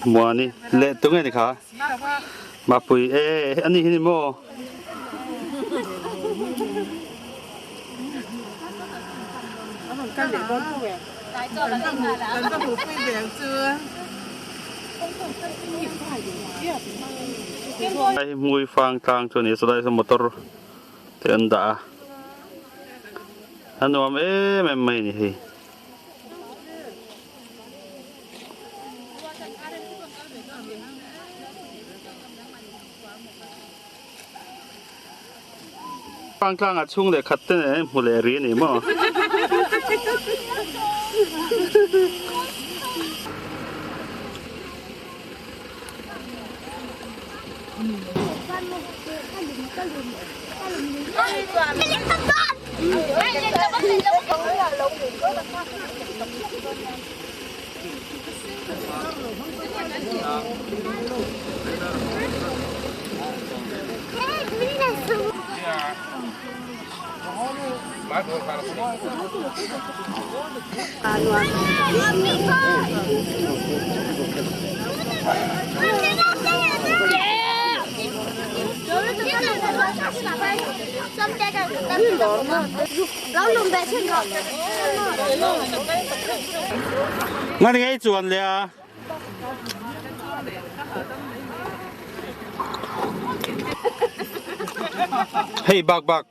Muani leh tunge ni kha? Mapui e ani hi ni maw? Hei hmui fang tlang chu a ni a chulai saw motor te an dah a a nuam em em mai a ni hei. Fang tlangah chhung leh khat te nen hmu leh ri a ni maw? Ngani ngei chuan le a. Hei bak bak.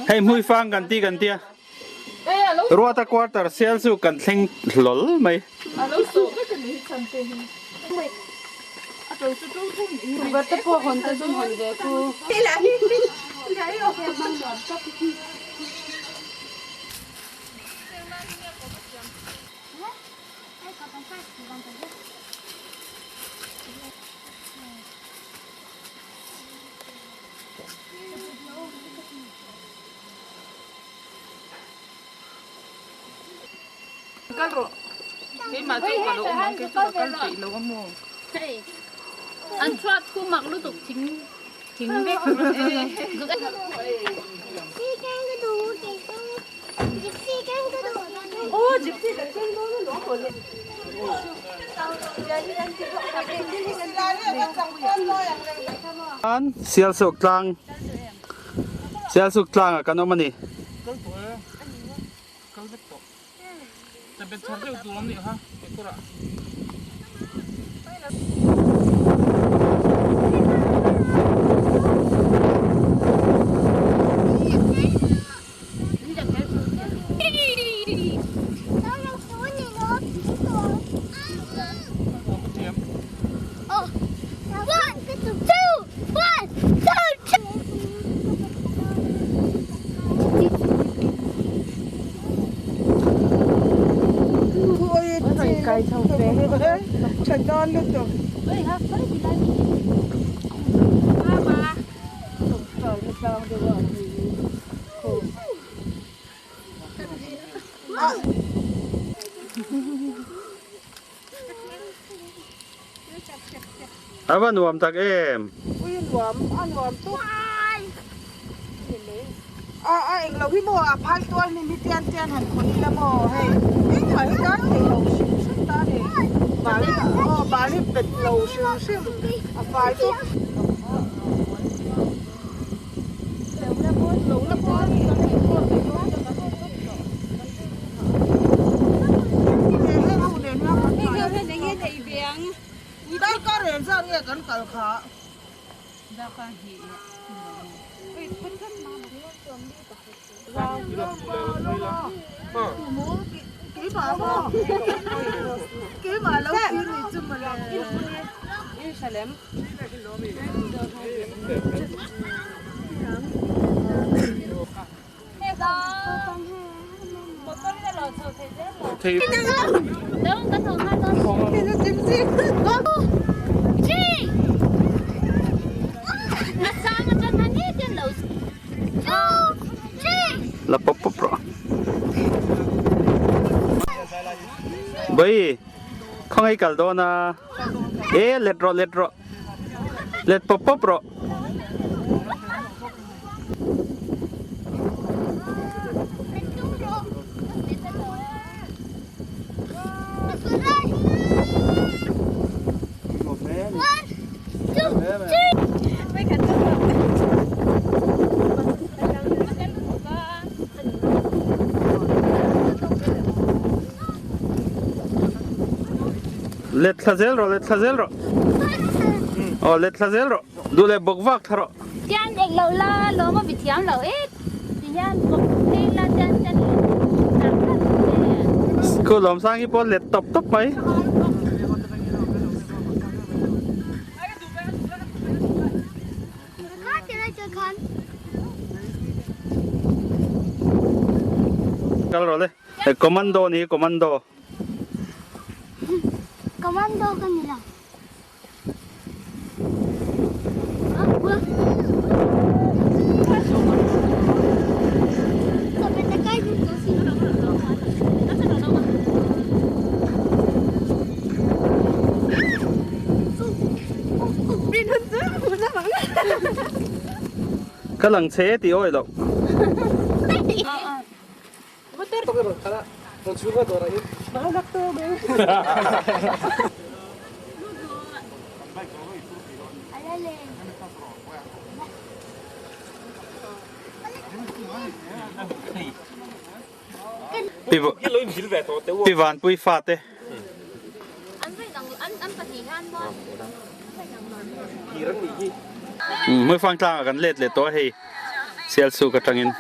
Hei hmui fang kan ti kan tia. Ruata quarter sial chu kan thleng hlawl mai. Kal rawh keimah chu ka lo awm ang kei chu ka kal peih lo a maw. An chhuat khu mak lutuk thing thing vek. An Sialsuk tlang Sialsuk tlangah kan awm a ni. A va nuam tak em? Ui nuam, a nuam tuk. A a englo hi maw a phai tual hnim hi tian tian han khawih ila maw hei engmah hi tan thei lo hrim hrim ta a ni bal aw bal hi bet lo hrim hrim a fai vek. Darkar reng zat nge kan kal kha? La pawp pawp rawh. Bawi khawngaih kal dawn a e let rawh let rawh let pawp pawp rawh. Let thla zel rawh let thla zel rawh aw let thla zel rawh duh leh bawk vak thla rawh. Tian eng lo la lawm a mithiam lo e ti hian bawk phei la tian tian char char e. Khu lawm sang hi pawh let tawp tawp mai. Kal rawh le commando ni commando. Commando ka ni lo. Ka lang che tih awih loh. Pi Vanpui fate. Hmuifang tlangah kan let leh tawh a hei Sialsuk atangin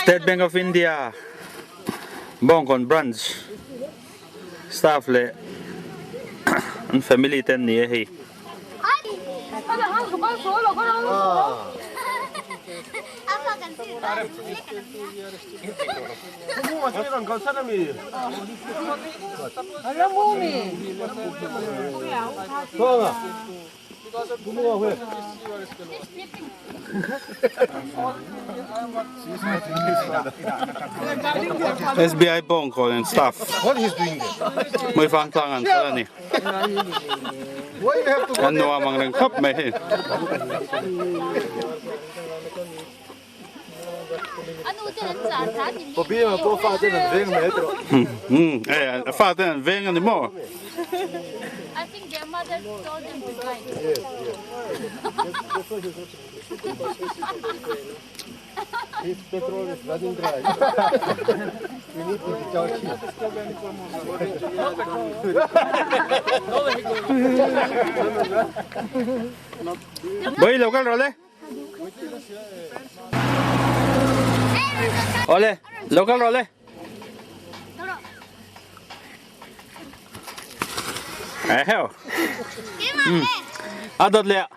State Bank of India Bawngkawn branch staff leh an family te an ni a hei. SBI Bawngkawn and staff Hmuifang tlang an kal a ni. An nuam ang reng khawp mai hei. A fa ten an veng a ni maw? Bawi lo kal rawh le. Awle, lo kal rawh le. Eheu. A dawt leh.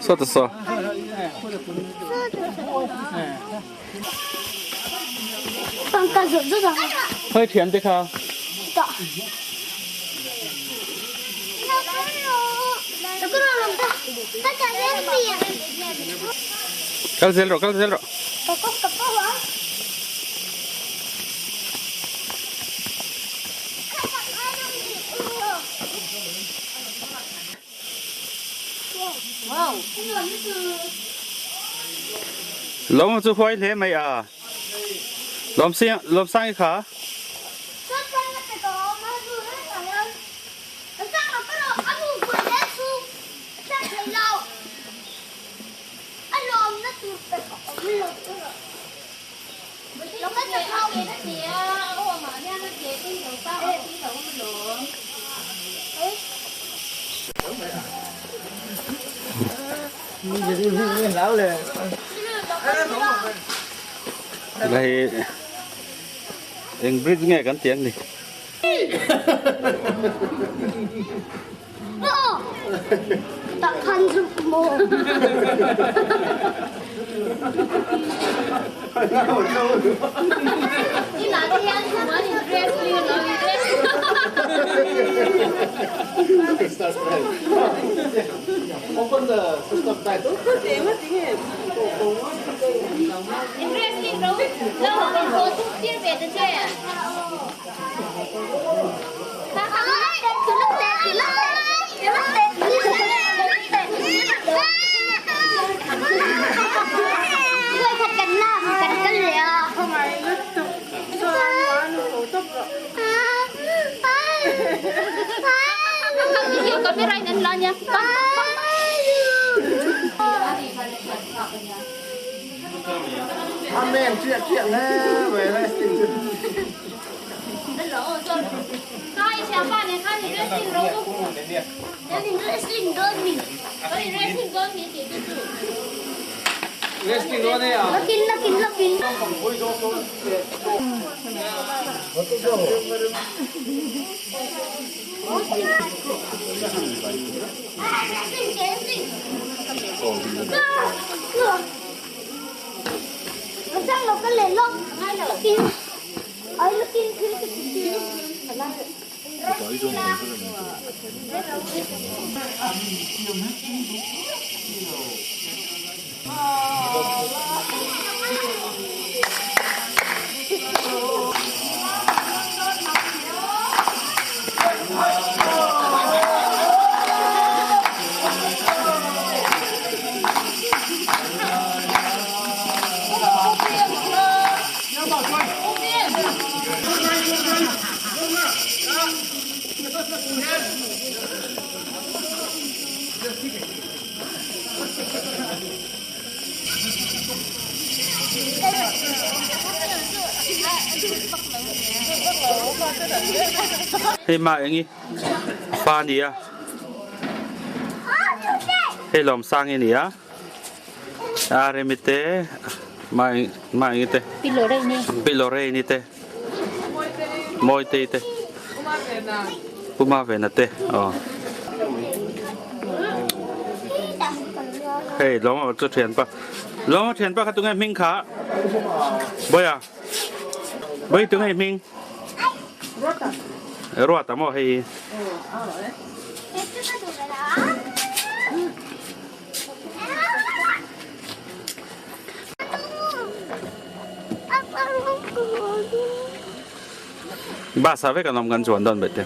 Sawta saw. Hoi thian te kha. Kal zel rawh kal zel rawh. Lawm chu huai hle mai a. Lawm siang lawm sang i kha. Hei eng bridge nge kan tih ang ni. Hei mah eng i pa a ni a hei lawmsang i ni a a remi te mah mah eng i te pilawrei ni te mawitei te puma vena te aw hei lawma chu thianpa lawma thianpa kha tunge hming kha bawiha bawi tunge hming. Ruata maw hei bus ah vek an awm kan chuan dawn bete.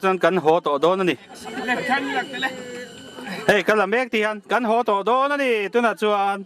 Chuan kan haw tawh dawn a ni. Hei ka la mek tih hian kan haw tawh dawn a ni tunah chuan.